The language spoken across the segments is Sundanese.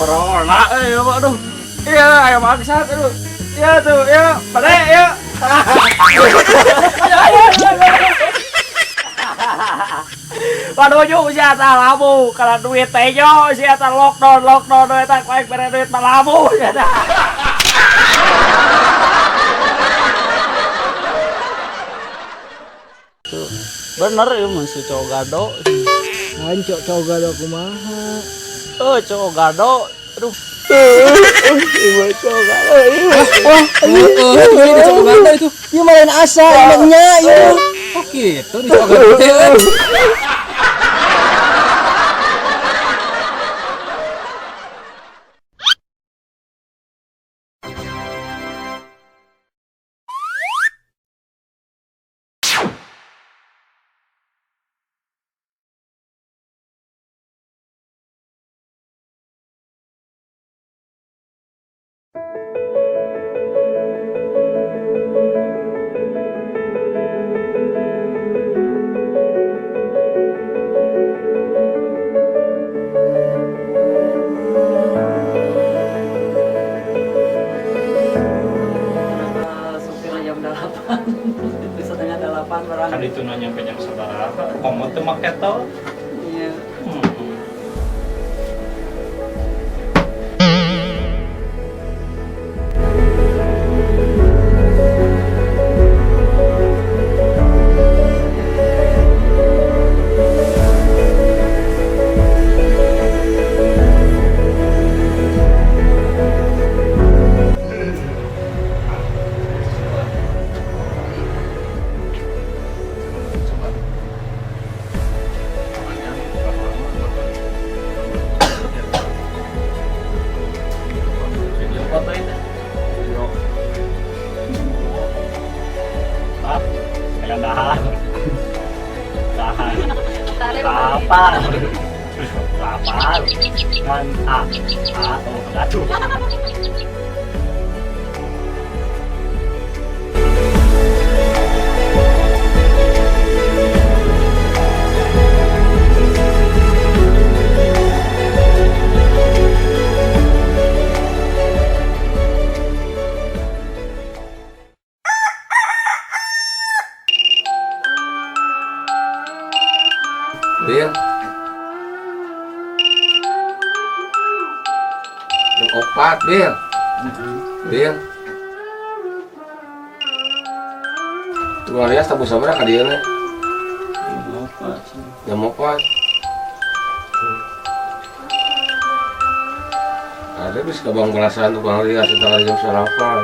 Corona aduh. Iya, ayo bangsat aduh. Iya tuh, ya, pada ya. Ayo, ayo, ayo. Waduh, yuk si eta labu, kalau duit teh yo si eta lockdown, lockdown eta aing bere duit mah labu si eta. Tuh, bener ya masih cowok gado. Lain cok cowok gado kumaha. Oh, cowok gado. Aduh. Ibu cowok gado. Wah, Ini cowok gado itu. Ieu mah lain asa, ieu mah nya ieu. Oh gitu di cowok gado teh. Supirnya jam 8, 7:30 barang. Kan itu nanya nyampe jam sabaraha, komo teu make tol. Iya. Video foto itu. Video. Ah, kayak dahan. Dahan. Lapar. Lapar. Dan A. A oh, jatuh. Bil. Jam 4, Bil. Bil. Tukang rias tabuh sabaraha ka dieu na? Jam 4. Ada bisa ke bang belasan tukang rias eta kali jam sarapan.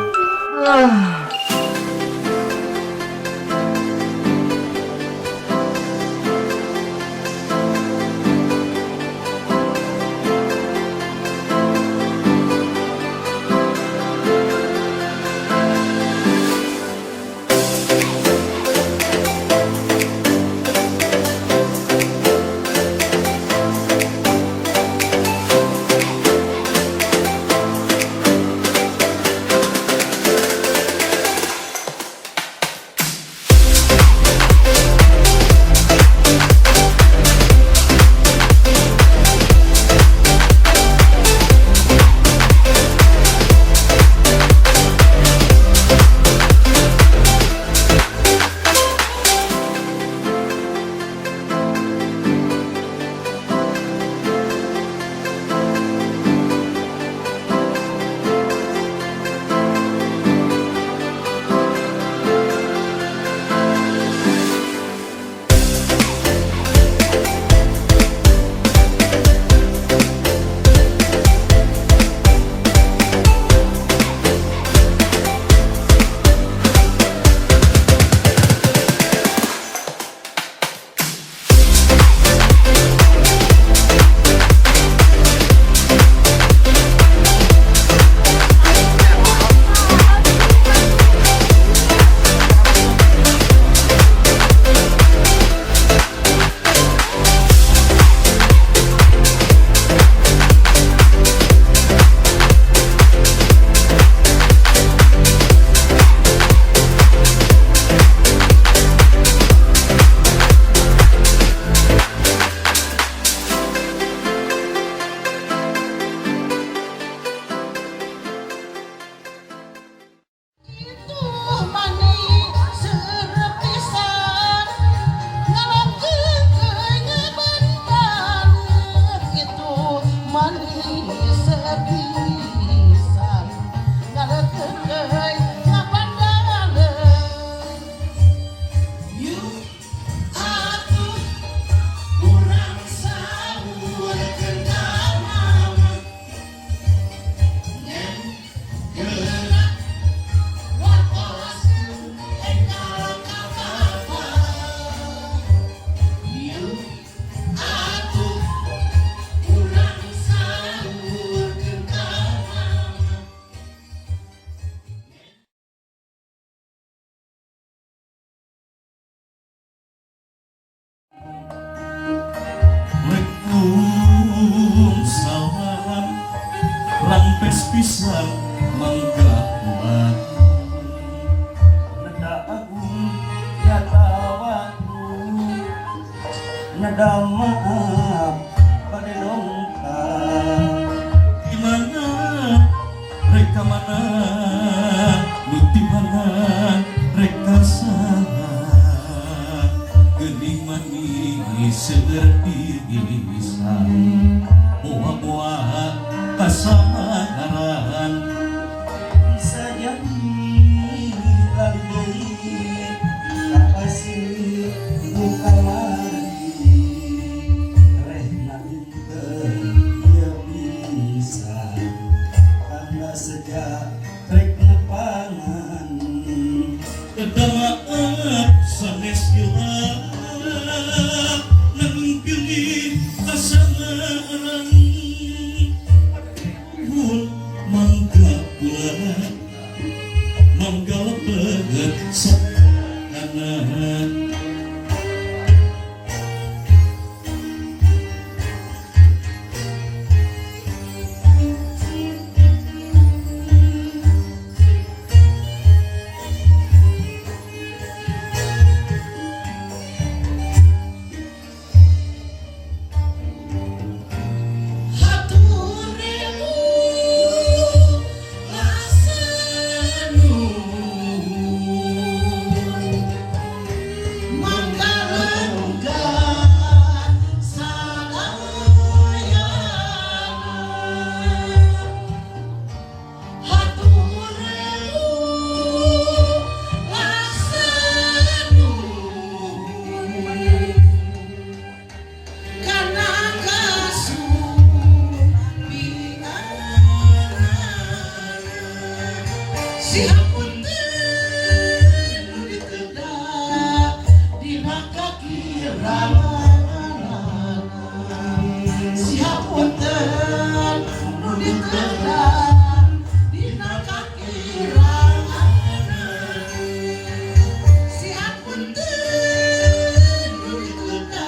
Manis pisan ngaleukeun ka pandalem. Yuk atuh urang saurkeun ka mama. Neng geura wartoskeun enggal ka bapa. Yuk atuh urang saurkeun ka mama. Waalaikumsalam, rampes pisan, mangga kuat. Neda agung nyata waktu, neda maaf pada dongkap. Di mana reka mana nu di mana reka saha, geuning manis seueur pisan, moa-moa kasamaran. Bisa jadi lali deui kapasi buka lagi rehna dinten ieu pisan tanda sejak rek nepangan. Maaf sanes hilap, nanging pilih kasamaran. Nuhun, mangga kula, mangga lebet sadayana. Hatur riweuh lasenuhun, mangga lenggah sadayana. Hatur riweuh lasenuhun kana kasumpinganana. Sihapunten nu diteda dina kakiranganana. Sihapunten nu diteda dina kakiranganana. Sihapunten nu diteda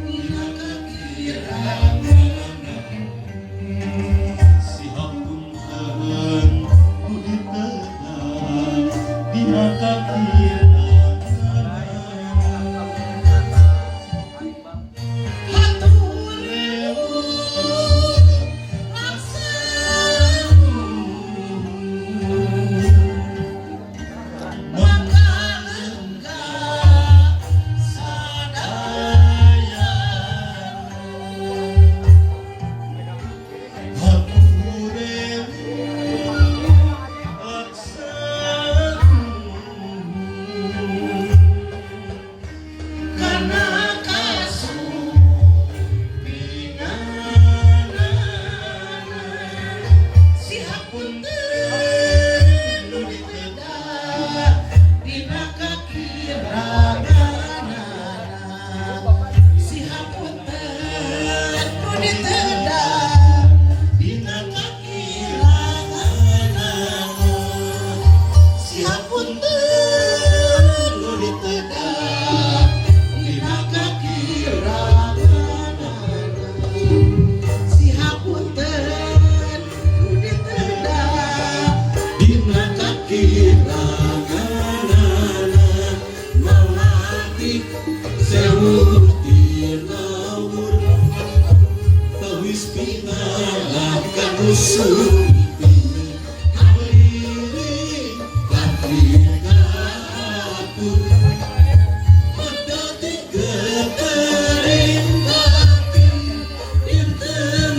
dina kakiranganana. Sihapunten nu diteda dina kakiranganana. Hatur riweuh laksenuhun, mangga lenggah sadayana. Hatur riweuh laksenuhun kana kasumpinganana. Sihapunten nu diteda dina kakiranganana. Sihapunten nu diteda dina kakiranganana. Sihapunten nu diteda dina kakiranganana. Sihapunten nu diteda dina kakiranganana. Melati sewu tinawur tawis pinalah kanu sumping kaliling katur pedati getering batin dinten.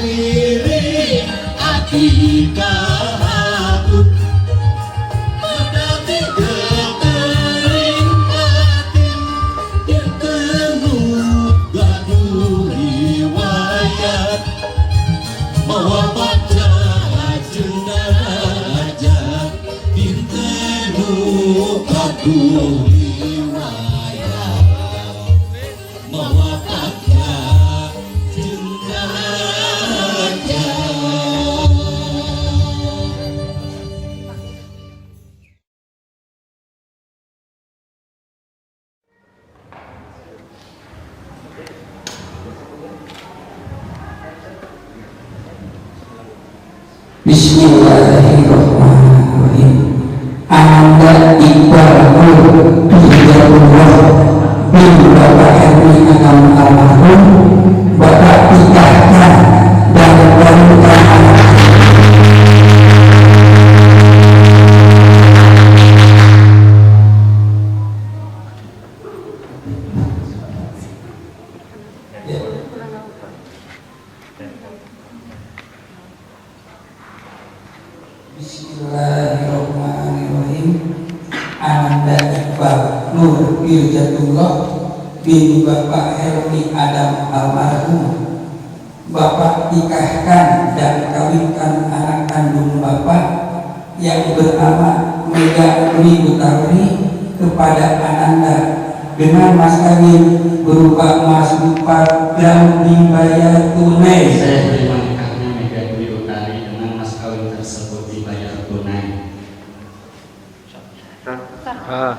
Ngaliring ati kahaku Menawi getering batin Dinten nu gaduh riwayat Mawa bagja jeung darajat Dinten nu gaduh riwayat Mawa bagja jeung darajat. Bismillahirrahmanirrahim. Ananda Iqbal Nur Hidayatullah bin Bapak Erwin Anam almarhum, Bapak nikahkan dan kawinkan anak. Bismillahirrahmanirrahim. Ananda Iqbal Nur Firjatullah bin Bapak Helmi Adam almarhum, Bapak nikahkan dan kawinkan anak kandung Bapak yang bernama Mega Dwi Utari kepada Ananda dengan mas kawin berupa emas 4 gram dibayar tunai. Saya terima nikahnya Mega Dwi Utari dengan mas kawin tersebut dibayar tunai. Nah.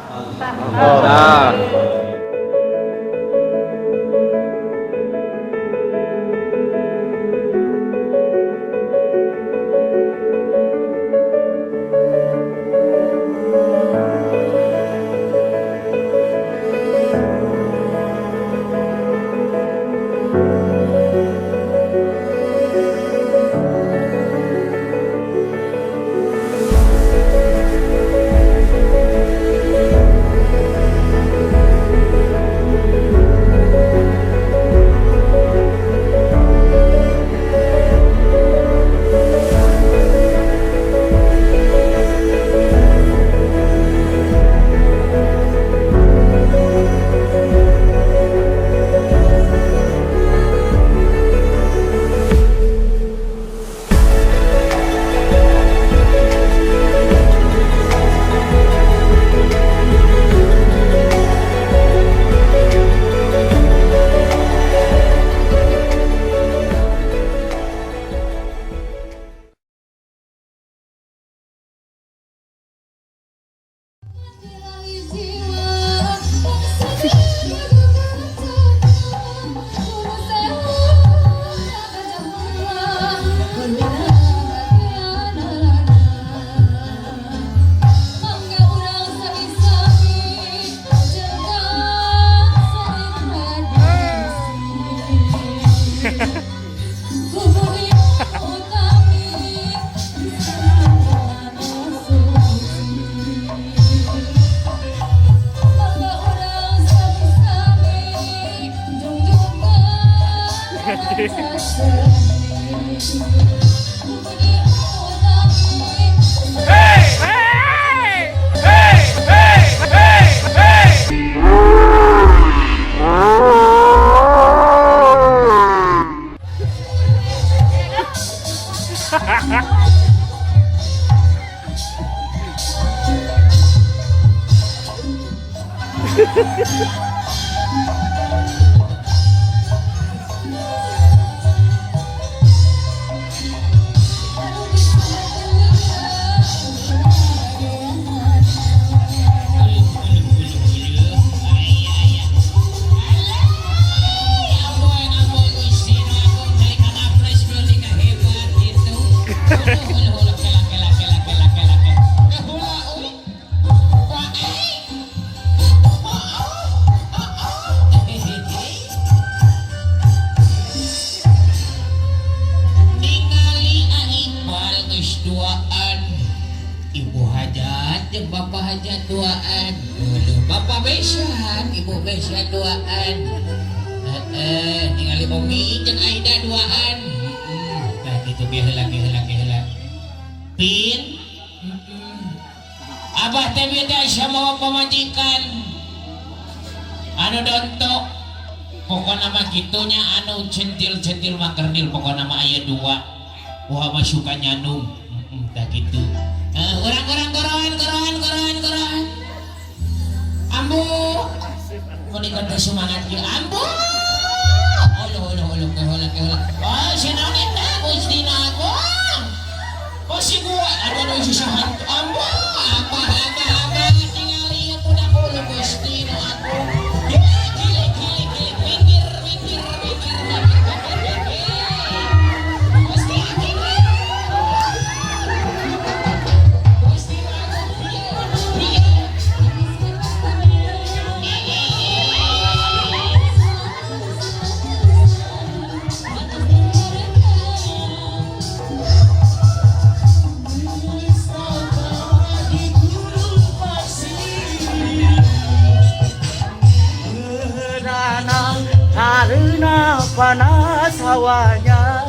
Ibu hajat jeung bapak hajat duaan, bapak besan, ibu besan duaan, ningali Omi jeung Aida duaan. Kitu ge heula ge heula ge heula. Pin. Abah teh bieu teh asa mawa pamajikan. Anu dontok. Pokona mah kitunya anu centil-centil mah kerdil pokona mah aya dua. Wah mah suka nyanung. Tah kitu. Urang-urang goroan goroan goroan goroan. Ambu. Mun ikut teh semangat ieu ambu. Uluh uluh uluh ke heula ke heula. Oh si naon eta Gusti Agung. Oh si gua aduh aduh susah hantu. Ambu abah abah abah tingali ieu budak uluh Gusti Agung. Gile gile gile minggir minggir minggir minggir minggir minggir. Gusti Agung. Gusti Agung. Iya. Karena panas hawanya.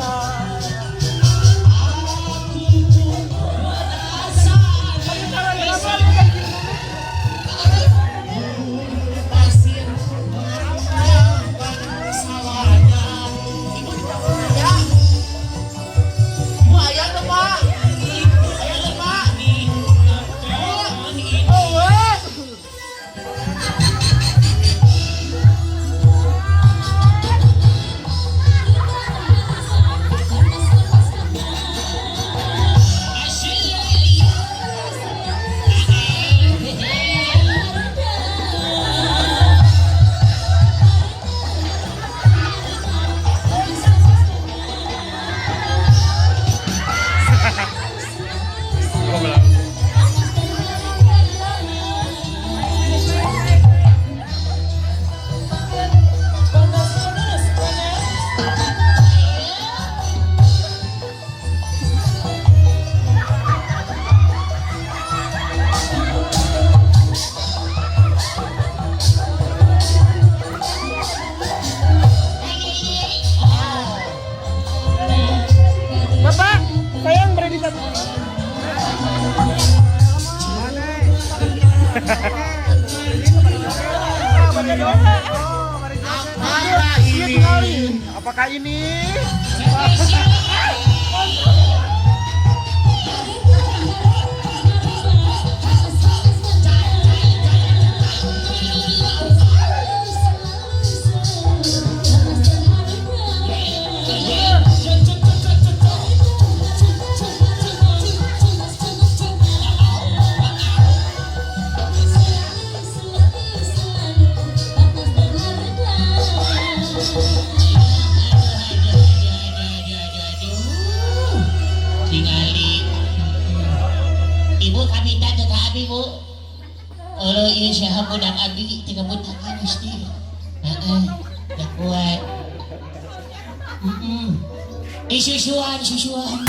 Bapak, sayang berada di satu. Apakah ini? Tingali ibu kabita teh ka abi bu. Eueuh ieu saha budak abi teu budak Gusti. Heeh, teu kuat. Heeh. Isusuan susuan.